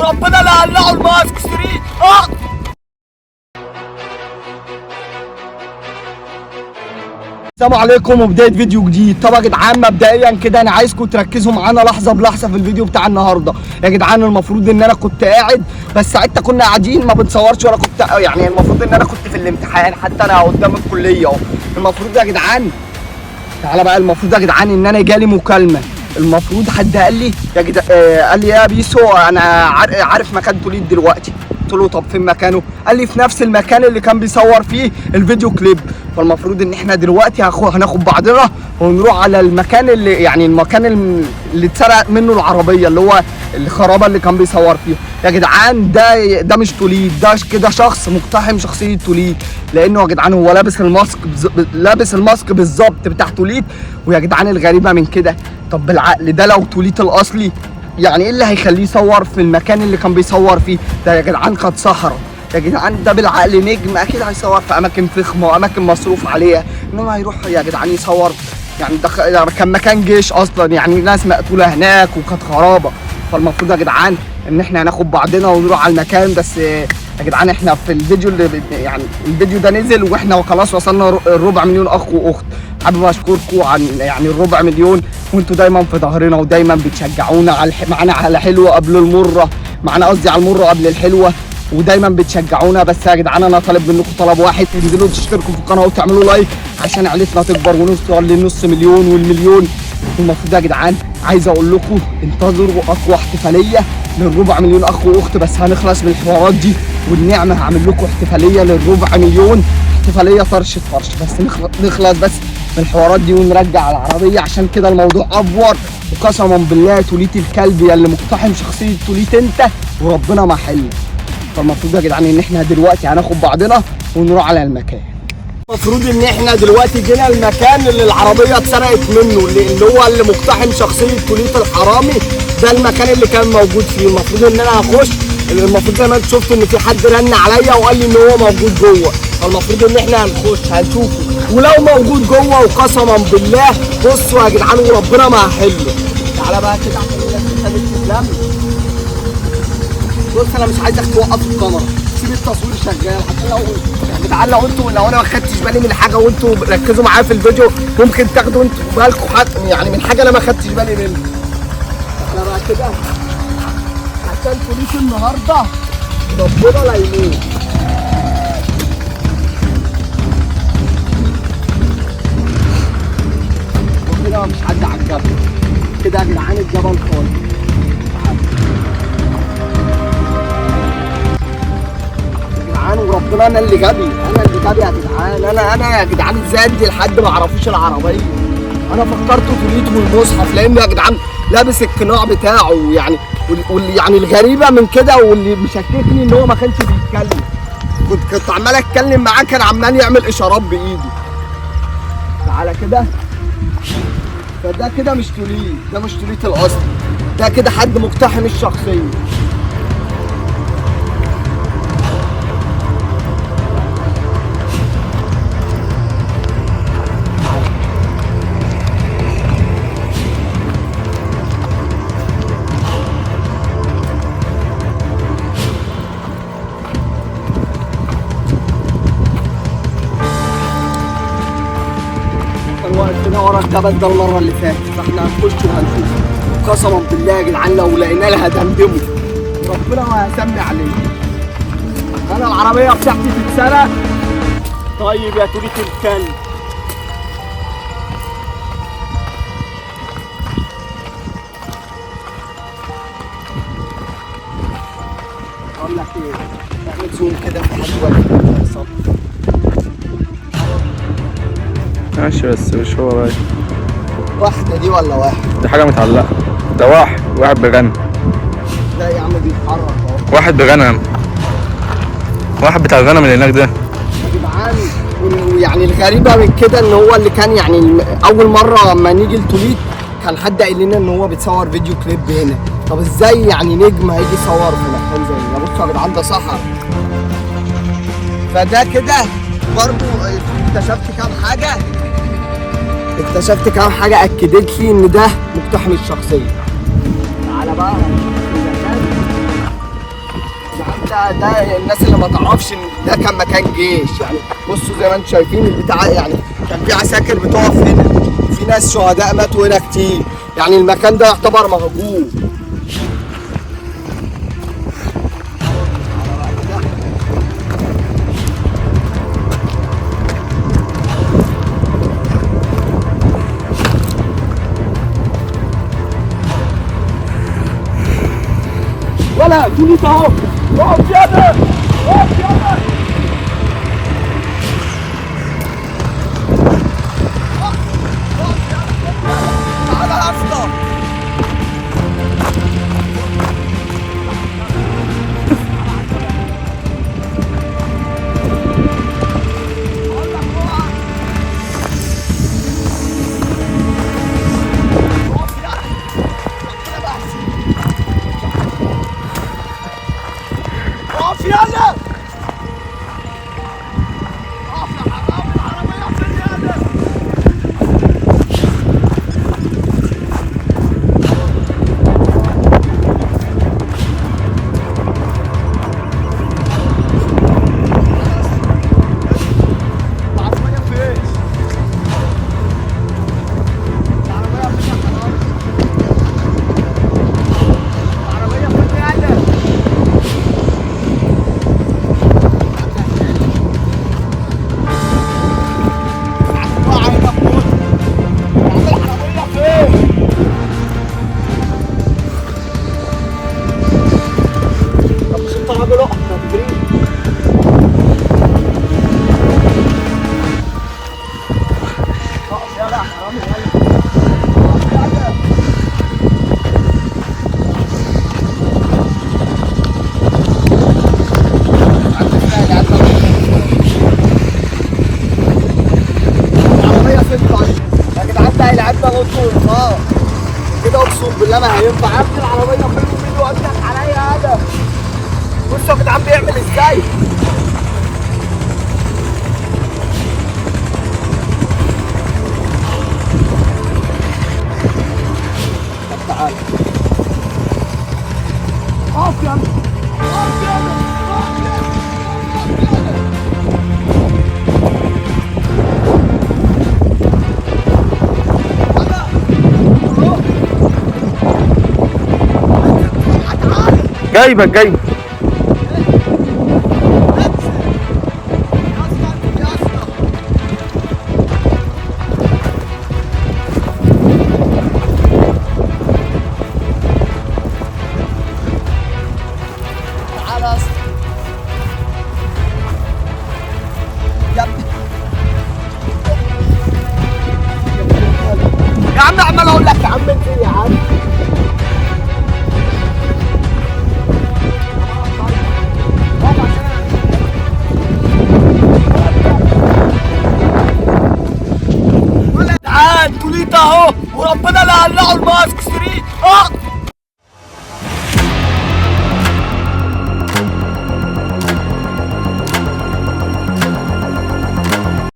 وربنا لا قلعوا ال mask 3. السلام عليكم وبداية فيديو جديد. طب يا جدعان مبدئيا كده انا عايزكم تركزوا معانا لحظة بلحظة في الفيديو بتاع النهارده. يا جدعان المفروض ان انا كنت قاعد، بس ساعتها كنا قاعدين ما بنصورش، ولا كنت يعني المفروض ان انا كنت في الامتحان، حتى انا قدام الكلية اهو. المفروض يا جدعان تعالى بقى، المفروض يا جدعان ان انا جالي مكالمة، المفروض حد قال لي يا جدع قال لي يا بيسو انا عارف مكان توليد دلوقتي. قلت له طب فين مكانه؟ قال لي في نفس المكان اللي كان بيصور فيه الفيديو كليب. فالمفروض ان احنا دلوقتي هناخد بعضنا ونروح على المكان اللي يعني المكان اللي اتسرق منه العربية، اللي هو الخرابه اللي كان بيصور فيها. يا جدعان ده مش توليد، ده كده شخص مقتحم شخصية توليد، لانه يا جدعان هو لابس ال mask لابس ال mask بالظبط بتاع توليد. ويا جدعان الغريبة من كده، طب بالعقل ده لو توليد الاصلي يعني ايه اللي هيخليه يصور في المكان اللي كان بيصور فيه ده؟ يا جدعان كانت صحراء يا جدعان، ده بالعقل نجم اكيد هيصور في اماكن فخمة واماكن مصروف عليها، انما هيروح يا جدعان يصور يعني ده كان مكان جيش اصلا، يعني ناس مقتوله هناك وكانت خرابه. فالمفروض يا جدعان ان احنا هناخد بعضنا ونروح على المكان. بس يا جدعان احنا في الفيديو اللي يعني الفيديو ده نزل واحنا خلاص وصلنا الربع مليون اخ واخت. حابب اشكركم عن يعني الربع مليون، وانتوا دايما في ظهرنا ودايما بتشجعونا على معانا على حلوة قبل المرة، معانا قصدي على المرة قبل الحلوة، ودايما بتشجعونا. بس يا جدعان انا طالب منكم طلب واحد، تنزلوا تشتركوا في القناة وتعملوا like عشان عيلتنا تكبر ونوصل للنص مليون والمليون. المفروض يا جدعان عايز اقول لكم انتظروا اقوى احتفالية للربع مليون اخ واخت، بس هنخلص من الحوارات دي والنعمة هعمل لكم احتفالية للربع مليون، احتفالية طرش طرش، بس نخلص بس من الحوارات دي ونرجع العربية، عشان كده الموضوع افور. وقسما بالله توليت الكلب يا اللي مقتحم شخصية توليت انت، وربنا ما حل. فالمفروض يا جدعان ان احنا دلوقتي هناخد بعضنا ونروح على المكان. المفروض ان احنا دلوقتي جينا المكان اللي العربية اتسرقت منه، اللي هو اللي مقتحم شخصية توليت الحرامي، ده المكان اللي كان موجود فيه. المفروض ان انا هخش، المفروض زي ما انتم شفتوا ان في حد رن عليا وقال لي ان هو موجود جوه، فالمفروض ان احنا هنخش هنشوفه، ولو موجود جوه وقسما بالله بصوا يا جدعان وربنا ما هحله. تعالى بقى كده عشان الناس تتلم. بص انا مش عايزك توقف الكاميرا، سيب التصوير شغال، حتى لو يا جدعان لو انتوا لو انا ما خدتش بالي من حاجة وانتوا ركزوا معايا في الفيديو ممكن تاخدوا انتوا بالكم يعني من حاجة انا ما خدتش بالي منها. انا بقى كده عشان توليت النهارده ربنا لا يموت. وكده مفيش حد على الجبل كده يا جدعان، الجبل خالص. وربنا انا اللي غبي، انا اللي غبي يا جدعان، انا يا جدعان ازاي ادي لحد ما اعرفوش العربية؟ انا فكرته توليت والمصحف، لانه يا جدعان لابس القناع بتاعه يعني، واللي يعني الغريبة من كده واللي مشككني ان هو ما كانش بيتكلم، كنت عمال اتكلم معاه كان عمال يعمل اشارات بايده. تعالى كده، فده كده مش توليت، ده مش توليت الاصل، ده كده حد مقتحم الشخصية. ورا الجبل ده المرة اللي فاتت، فاحنا هنخش وهنشوف. قسما بالله يا جدعان لو لقينا لها دمدمه ربنا ما هسمي عليه. انا العربية بتاعتي تتسرق. طيب يا توليت الكلب، اقول لك ايه، اعمل زوم كده في حد واقف. ماشي بس مش هو باين. واحدة دي ولا واحد؟ دي حاجة متعلقة. ده واحد بيغني. لا يا عم بيتحرك اهو. واحد بيغني يا عم. واحد بتاع الغنم اللي هناك ده. يا جدعان ويعني الغريبة من كده ان هو اللي كان يعني أول مرة لما نيجي لتوليت كان حد قايل لنا ان هو بيتصور فيديو كليب هنا. طب ازاي يعني نجم هيجي يصور في مكان زي ده؟ بصوا يا جدعان ده صحرا. فده كده برضه اكتشفت كام حاجة، اكتشفت كام حاجة أكدت لي إن ده مقتحم الشخصية. تعالى بقى هنشوف المكان. ده الناس اللي ما تعرفش ان ده كان مكان جيش يعني. بصوا زي ما انتم شايفين البتاع، يعني كان في عساكر بتقف هنا، في ناس شهداء ماتوا هنا كتير، يعني المكان ده يعتبر مهجور. ولا توليت اهو، اقف يا اقف يا تعالى يا اسطى. اقف يلا، اقف يا حرام، العربية فين يلا؟ العربية فين؟ العربية فين يا حرام؟ العربية فين يلا؟ العربية فين طيب؟ يا جدعان ده هيلعبنا غلط خالص كده، اقسم بالله ما هينفع. يا ابني العربية فين ومين وقدك عليا انا؟ بصوا يا جدعان بيعمل ازاي؟ طب تعالى اقف يا ابني، اقف يا ابني، اقف يا ابني، اقف يا ابني. جايبك جايبك. يا عم عمال اقول لك يا عم انزل يا عم. تعال توليت اهو، وربنا لا قلعوا الماسك 3.